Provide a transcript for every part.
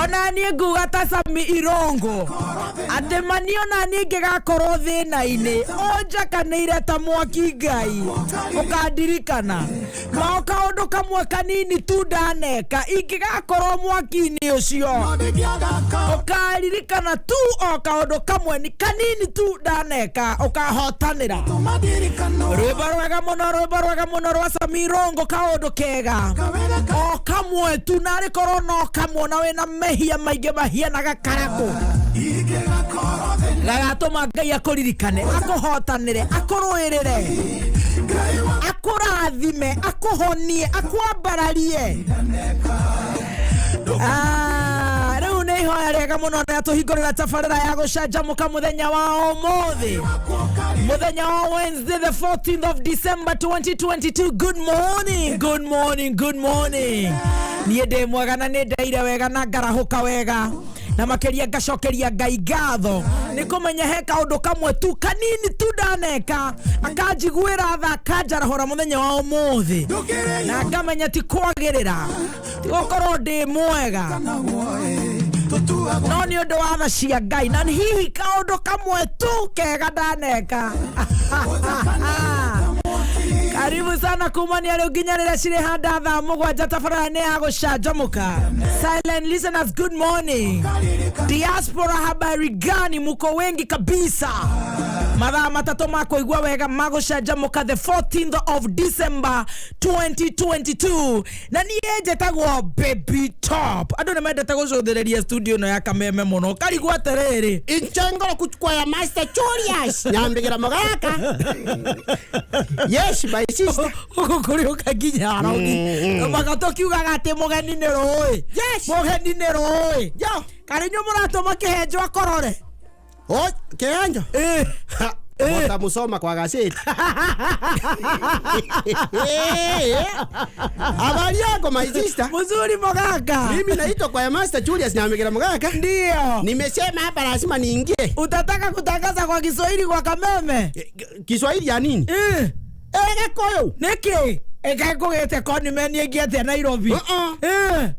Ona niĩ nguga ta Sami Irongo atĩ mani ona niĩ ingĩgakorwo thĩna-inĩ ũnjakanĩire ta mwaki, Ngai ũkandirikana mao kaũndũ kamwe kanini tu ndaneka. Ingĩgakorwo mwaki-inĩ ũcio, ũkaririkana tu o kaũndũ kamwe ni kanini tu ndaneka, ũkahotanĩra. Rwĩmbo rwega mũno, rwĩmbo rwega mũno rwa Sami Irongo, kaũndũ kega o kamwe tu, narĩ korwo no kamwe na wĩna mehia maingĩ mahianaga karakũ gagatũma Ngai akũririkane, akũhotanĩre, akũrũĩrĩre, akũrathime, akũhonie, akwambararie. Ah, rĩu nĩ ihoya rĩega mũno na tũhingũrĩra tabarĩra ya gũcanjamũka mũthenya wa ũmũthĩ, mũthenya wa Wednesday, the 14th of December 2022. Good morning, good morning, good morning. Niĩ ndĩ mwega na nĩ ndaire wega na ngarahũka wega, na makĩria ngacokeria Ngai ngatho nĩ kũmenya he kaũndũ kamwe tu kanini tu ndaneka akanjiguĩra tha, akanjarahũra mũthenya wa ũmũthĩ, na ngamenya ti kwagĩrĩra, ti gũkorwo ndĩ mwega, no nĩ ũndũ wa tha cia Ngai na hihi kaũndũ kamwe tu kega ndaneka. Karibu sana kumania rĩu nginya rĩrĩa cirĩ handa thaa 7. Tabarĩra nĩ ya gũcanjamũka. Silent listeners, good morning. Diaspora, habari gani? Muko wengi kabisa. Mathaa 3 ma kũigua wega ma gũcanjamũka, the 14th of December 2022, na niĩ njĩtagwo Baby Top. Andũ nĩ mendete gũcũthĩrĩria studio ĩno ya Kameme mũno, karigwo atĩrĩrĩ. Inchengoro kuchukua Master Julius Nyambigira Mogaka. Yes, my sister. Gũkũ kũrĩ ũka nginya araugi maka tũkiugaga atĩ mũgeni nĩ rũĩ. Mũgeni nĩ rũĩ. Yo. Karĩ inyuĩ mũratũma kĩhenjo akorore? Oh, keanjo. Ĩ. Eh. Mutamusoma kwa gazeti. Habari yako, my sister? Mzuri, Mogaka. Mimi naitwa kwa Master Julius Nyambigira Mogaka. Ndio. Nimesema hapa lazima niingie. Utataka kutangaza kwa Kiswahili kwa Kameme? Kiswahili ya nini? Eh. Eh, Gikuyu. Nĩkĩ ĩkekũgĩte konimeni ĩngĩ atĩa Nairobi? Uh-uh. Eh.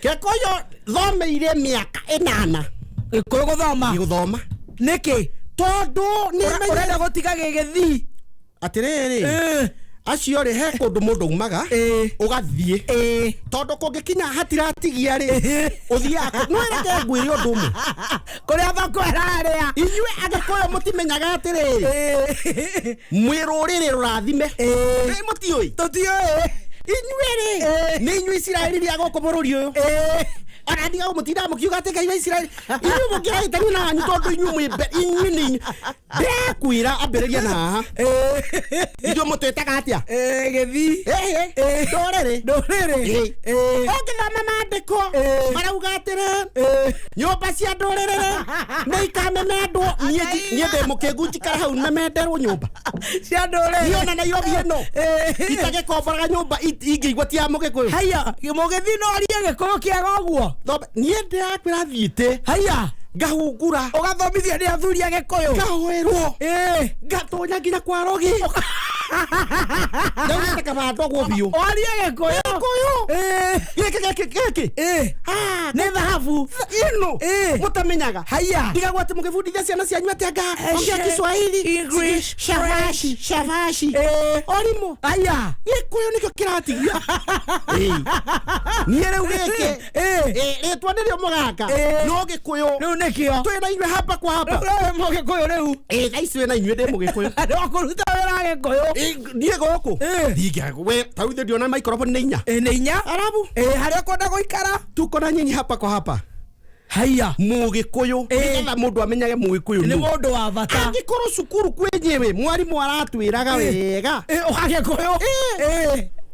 Gikuyu thomeire mĩaka 8. Gĩkũyũ gũthoma? Gĩgũthoma. Nĩkĩ? Tondũ nĩ Ũrenda gũtiga gĩgĩthii? Atĩrĩrĩ, Eh. acio rĩ, he kũndũ mũndũ umaga ũgathiĩ, tondũ kũngĩkinya hatiratigia rĩ, ũthiaga no reke ngwĩre ũndũ ũmwe. Kũrĩa thoko ĩrarĩa. Inyuĩ Agĩkũyũ mũtimenyaga atĩrĩrĩ, mwĩ rũrĩrĩ rũrathime. Ĩ, mũtiũĩ? Tũtiũĩ. Inyuĩ rĩ, nĩ inyuĩ Isiraeli rĩa gũkũ bũrũri ũyũ. Ona ndiga mũtindaga mũkiuga atĩ Ngai wa Isiraeli, inyuĩ mũngĩrahĩtania na wanyu, tondũ inyuĩ mwĩ inyuĩ nĩ inyuĩ ndĩrakwĩra ambĩrĩria na haha. Ithuĩ mũtwĩtaga atĩa? Gĩthii. Ĩhĩ. Ndũrĩrĩ. Ndũrĩrĩ. Ũngĩthoma maandĩko, marauga atĩrĩ, nyũmba cia ndũrĩrĩ nĩ ikamemendwo. Niĩ ndĩ mũkĩngu, njikara hau memenderwo nyũmba. Cia ndũrĩrĩ. Niĩ ona Nairobi ĩno itagĩkomboraga nyũmba ingĩigua ti ya mũgĩkũyũ. Haya, mũgĩthii no arie Gĩkũyũ kĩega ũguo? Niĩ ndĩrakwĩra thiĩte Haya. ngahungura. Ũgathomithio nĩ athuri a Gĩkũyũ? Ngahoerwo. Ngatonya nginya kwa rogi, ndaugĩte kaba ndogwo biũ. Warie Gĩkũyũ. Gĩkũyũ gĩkĩ gĩkĩ gĩkĩ. Ah, Nĩ thahabu. Ĩno mũtamenyaga. Haya. Ndigagwo atĩ mũgĩbundithia ciana cianyu atĩ anga ongea Kiswahili, English, shabashi shabashi, orimũ. Haya. Gĩkũyũ nĩkĩo kĩratigia. Niĩ rĩu gĩkĩ, rĩtwa nĩrĩo Mũgaka, no Gĩkũyũ Rĩu nĩkĩo twĩna inyuĩ hapa kwa hapa. Rĩu mũgĩkũyũ rĩu? Ĩ, thaa ici wĩna inyuĩ ndĩ mũgĩkũyũ. No kũruta wĩra Gĩkũyũ? Ĩ, niĩ gũkũ we tau ithe ndiona microphone nĩ inya. Ĩ, nĩ inya. Arabu. Ĩ, harĩa ũkwenda gũikara. Tuko na nyinyi hapa kwa hapa. Haya. Mũgĩkũyũ, nĩgetha mũndũ amenyage mũgĩkũyũ Nĩ nũ. mũndũ wa bata. Angĩkorwo cukuru kwenyewe mwarimũ aratwĩraga wega. Ũgagĩkũyũ.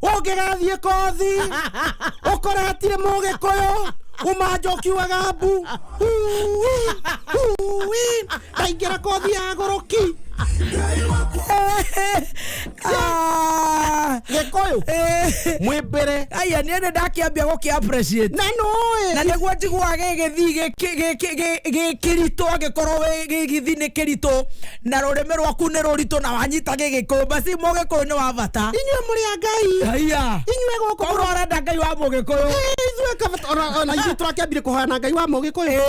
Ũngĩgathiĩ kothi ũkore hatirĩ mũgĩkũyũ, ũmanja ũkiugaga mbu hui hui, ndaingĩra kothi ya goroki. Ah. Gĩkũyũ mwĩ mbere. Aya, niĩ nĩ ndakĩambia gũkĩ appreciate. Na nũĩ Na nĩguo njiguaga gĩgĩthii gĩkĩritũ, angĩkorwo gĩgĩthii nĩ kĩritũ na rũrĩmĩ rwaku nĩ rũritũ na wanyita gĩgĩkũyũ, basi mũgĩkũyũ nĩ wa bata. Inyuĩ mũrĩ a Ngai. Aya. Inyuĩ gũkũ. Koguo ũrenda Ngai wa mũgĩkũyũ. Ithuĩ ona ithuĩ tũrakĩambire kũhoya na Ngai wa mũgĩkũyũ.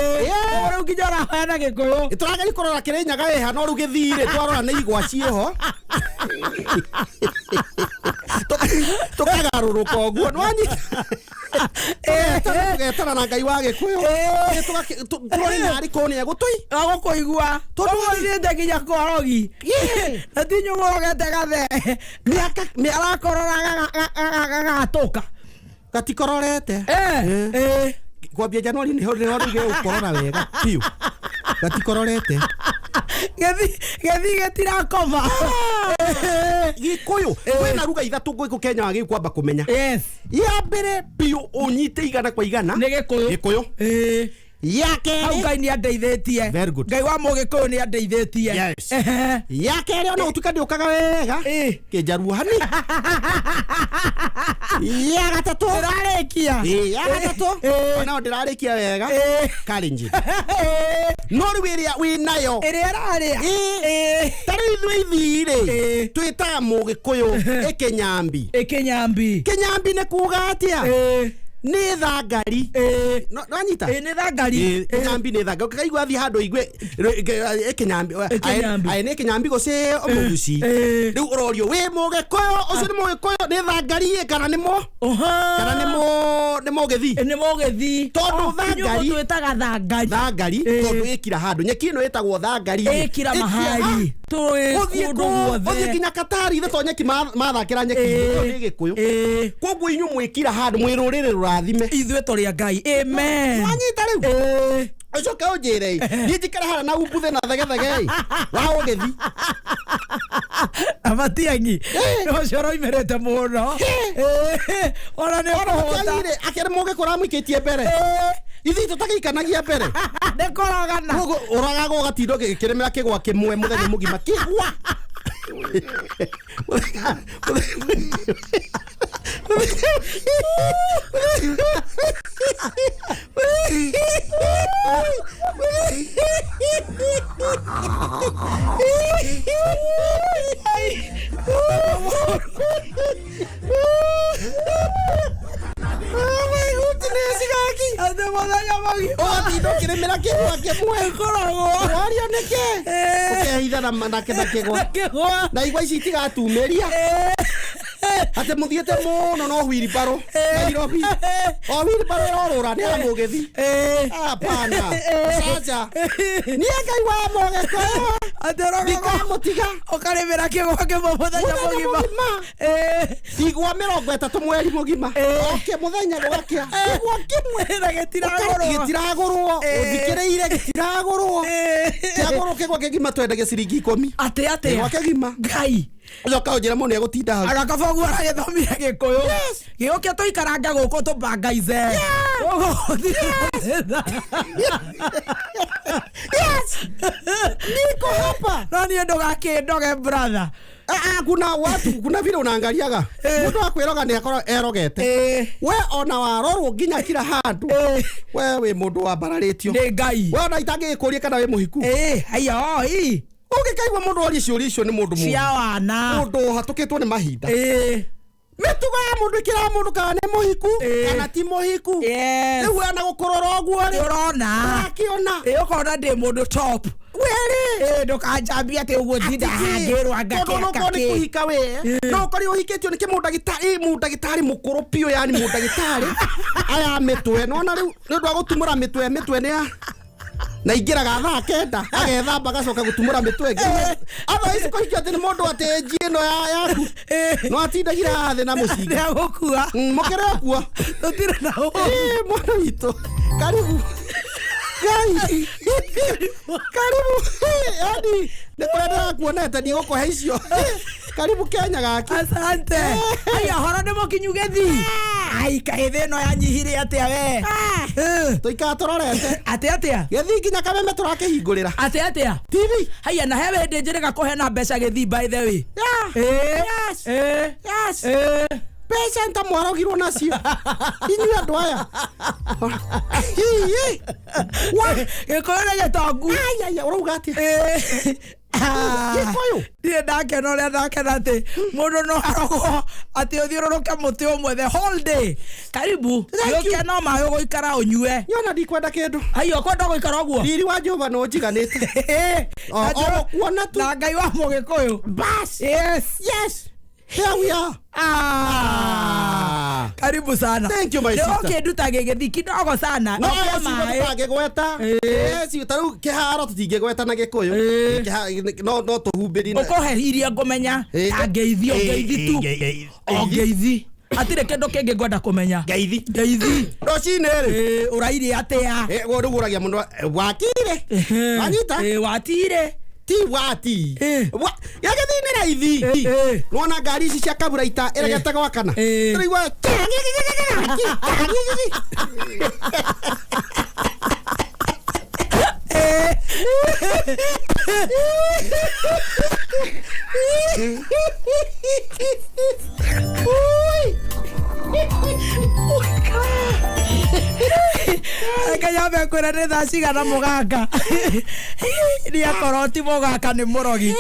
Koguo rĩu nginya ũrahoya na gĩkũyũ. Tũrageria kũrora Kĩrĩnyaga ĩha, no rĩu gĩthii-rĩ, twarora nĩ igwa ciĩho, tũkagarũrũka ũguo nĩwanyita, tũgetana na Ngai wa Gĩkũyũ. Tũrore narĩ korwo nĩ egũtũi Agũkũigua Tondũ tondũ nginya kworogi na ti nyũgũrogete gathe mĩaka arakorora gagatũka. Gatikororete. Kwambia Januari nĩho rĩu gĩgũkorora wega biũ, gatikororete. Gĩthii gĩtirakoma. Gĩkũyũ kwĩna ruga ithatũ gũkũ Kenya wagĩrĩirwo kwamba kũmenya. Yes. Ya mbere biũ, ũnyite igana kwa igana, Nĩ Gĩkũyũ. Gĩkũyũ. Ya Hau kerĩ. Ngai nĩ andeithĩtie. Very good. Ngai wa mũgĩkũyũ nĩ andeithĩtie. Yes. Ya kerĩ, ona gũtuĩka ndĩũkaga wega, kĩnjaruo hani. Ya gatatũ. Ndĩrarĩkia. Ya gatatũ, ona ndĩrarĩkia wega, Kalenjin. No rĩu ĩrĩa wĩnayo Ĩrĩa ĩrarĩa. Ta rĩu ithuĩ ithii-rĩ, twĩtaga mũgĩkũyũ ĩkĩnyambi. Ĩkĩnyambi. Kĩnyambi nĩ kuga atĩa? Nĩ thangari. Nĩwanyita? Nĩ thangari. Kĩnyambi nĩ thangari. Ũkĩkaigua athiĩ handũ igue ĩkĩnyambi. Ĩkĩnyambi. Aĩ nĩ kĩnyambi gũcĩ mũguci. Rĩu ũrorio wĩ mũgĩkũyũ ũcio, nĩ mũgĩkũyũ, nĩ thangari ĩ, kana nĩ mũ kana nĩ mũgĩthii? Nĩ mũgĩthii. Tondũ thangari- Twĩtaga thangari. Thangari. Tondũ ĩkira handũ nyeki ĩno ĩtagwo thangari. Ĩkira mahari tũĩ Ũthiĩ kũndũ kũ ũthiĩ guothe. nginya Katari ithe to nyeki mathakĩra nyeki ĩyo nĩ Gĩkũyũ. Koguo inyuĩ mwĩkira handũ, mwĩ rũrĩrĩ rũrathime. Ithuĩ tũrĩ a Ngai, amen. Wanyita rĩu? Ũcoke ũnjĩre niĩ njikare haha na umbuthe na thegethege ĩ, wa ũgĩthi. Amatiang'i ũcio ũroimĩrĩte mũno. Ona nĩ ũkũhũta. Matiang'i-rĩ, akĩrĩ mũgĩkũyũ amũikĩtie mbere, ithuĩ tũtagĩikanagia mbere. Nĩ kũrogana. Koguo ũragagwo ũgatinda ũgĩkĩrĩmĩra kĩgwa kĩmwe mũthenya mũgima, kĩgwa. Oh my goodness, gaki. Atĩ mũthenya mũgima. Ũgatinda ũkĩrĩmĩra kĩgwa kĩmwe. Kũrogwo. Ũrorio nĩkĩ? Ũkehitha na kĩgwa. Kĩgwa. Na igwa ici itigatumĩria atĩ mũthiĩte mũno no wheelbarrow Nairobi, o wheelbarrow ĩrorũra nĩ ya mũgĩthi. Hapana, caca, niĩ Ngai wa mũgĩkũyũ Atĩ ũrogagwo ndikamũtiga. Ũkarĩmĩra kĩgwa kĩmwe mũthenya Mũthenya mũgima. mũgima. Igwa 30 mweri mũgima, oke mũthenya gũgakĩa, kĩgwa kĩmwe. Na gĩtiragũrwo. Gĩtiragũrwo. Ũthikĩrĩire, gĩtiragũrwo. Kĩagũrwo kĩgwa kĩgima twendagia ciringi 10. Atĩ Kĩgwa atĩa? kĩgima. Ngai. Ũcoka ũnjĩre mũndũ nĩegũtinda hau. Ona kaba ũguo aragĩthomire Gĩkũyũ gĩũke tũikaranga gũkũ tũbangaice. Yes, niko hapa. No niĩ ndũgakĩndoge, brother. Ah, ah, kuna watu, kuna vile unaangaliaga mundu akwĩroga nĩ akorwo erogete. We ona warorwo nginya kila handũ, we wĩ mũndũ wambararĩtio. Nĩ Ngai. We ona itangĩgĩkũria kana wĩ mũhiku. Haiya oi. Ũngĩkaigua mũndũ orie ciũria icio, nĩ mũndũ Cia mũũru, wana. mũndũ ũhatũkĩtwo nĩ mahinda. Mĩtugo ya mũndũ ĩkĩraga mũndũ kana nĩ mũhiku kana ti mũhiku. Rĩu ona gũkũrora ũguo rĩ, Ũrona. ũrakĩona. Ũkona ndĩ mũndũ top. Werĩ. Ndũkanjambie atĩ ũguo ndinda hangĩrwo tondũ no ũkorwo nĩ ngakĩakakĩ. kũhika we, no ũkorwo ũhikĩtio nĩ kĩmũndagĩtarĩ, mũndagĩtarĩ mũkũrũ biũ, yani mũndagĩtarĩ aya mĩtwe nona rĩu nĩ ũndũ wa gũtumũra mĩtwe, mĩtwe nĩ ya na ingĩraga thaa 9 agethamba agacoka gũtumũra mĩtwe ĩngĩ. Otherwise kũhikio atĩ nĩ mũndũ atĩ nji ĩno yaku no atindagire haha thĩ na mũcinga. Nĩ agũkua. Mũkĩre ũkua. Tũtirĩ na ũru. Mwana witũ, karibu. Ngai, karibu. Yani Nĩ kũrĩa ndĩrakuonete ndigũkũhe icio. Karibu Kenya gaki. Asante. Aya horo nĩ mũkinyu gĩthii. Ai kaĩ thĩ ĩno yanyihire atĩa we? Eh. Tũikara tũrorete. Atĩ atĩa? Gĩthii nginya kameme tũrakĩhingũrĩra. Atĩ atĩa? TV. Haya na hewe hĩndĩ njĩrĩga kũheana mbeca gĩthii by the way. Yeah. Eh. Yes. Eh. Yes. Eh. Mbeca nta mwarogirwo nacio. Inyuĩ andũ aya. Hihi. Wa. Gĩkũyũ nĩ gĩtongu. Ai ai ũrauga atĩa? Eh. Ah. Gĩkũyũ. Ndirĩ ndakena ũrĩa ndakena atĩ mũndũ no arogwo atĩ ũthiũrũrũke mũtĩ ũmwe the whole day. Karibu. Thank you. Gĩũke no maĩ ũgũikara ũnyue. Nyona ndikwenda kĩndũ. Haya ũkwenda gũikara ũguo? Riri wa Jehova nĩ ũnjiganĩte. Na O gũkuona tu. Na Ngai wa Mũgĩkũyũ. Bas. Yes. Yes. Here we are. Ah. Karibu sana. Thank you, my sister. Ũkĩnduta gĩgĩthi kidogo sana. No Ũkĩe cio maĩ. tũtangĩgweta. Cio ta rĩu kĩharo tũtingĩgweta na Gĩkũyũ. Ĩĩ. No no tũhumbĩri na- Ũkũhe iria ngũmenya. Ĩĩ. Ta ngeithi o Ĩĩ, ngeithi tu. ĩĩ, O ngeithi. Hatirĩ kĩndũ kĩngĩ ngwenda kũmenya. Ngeithi. Ngeithi. Rũcinĩ rĩ. Ĩĩ, ũrairie atĩa? Rĩu ũragia mũndũ wakire. Wanyita? Ĩĩ, watire. Ti wati. Ĩĩ. Gĩgĩthiĩ nĩ raithi. Ĩĩ. Nĩwona ngari ici cia kaburaita ĩregete gwakana. Ĩĩ. Tũraigua Ui. Reke nyambe kwĩra nĩ thaa cigana mũganga. Nĩ akorwo ti mũganga nĩ mũrogi.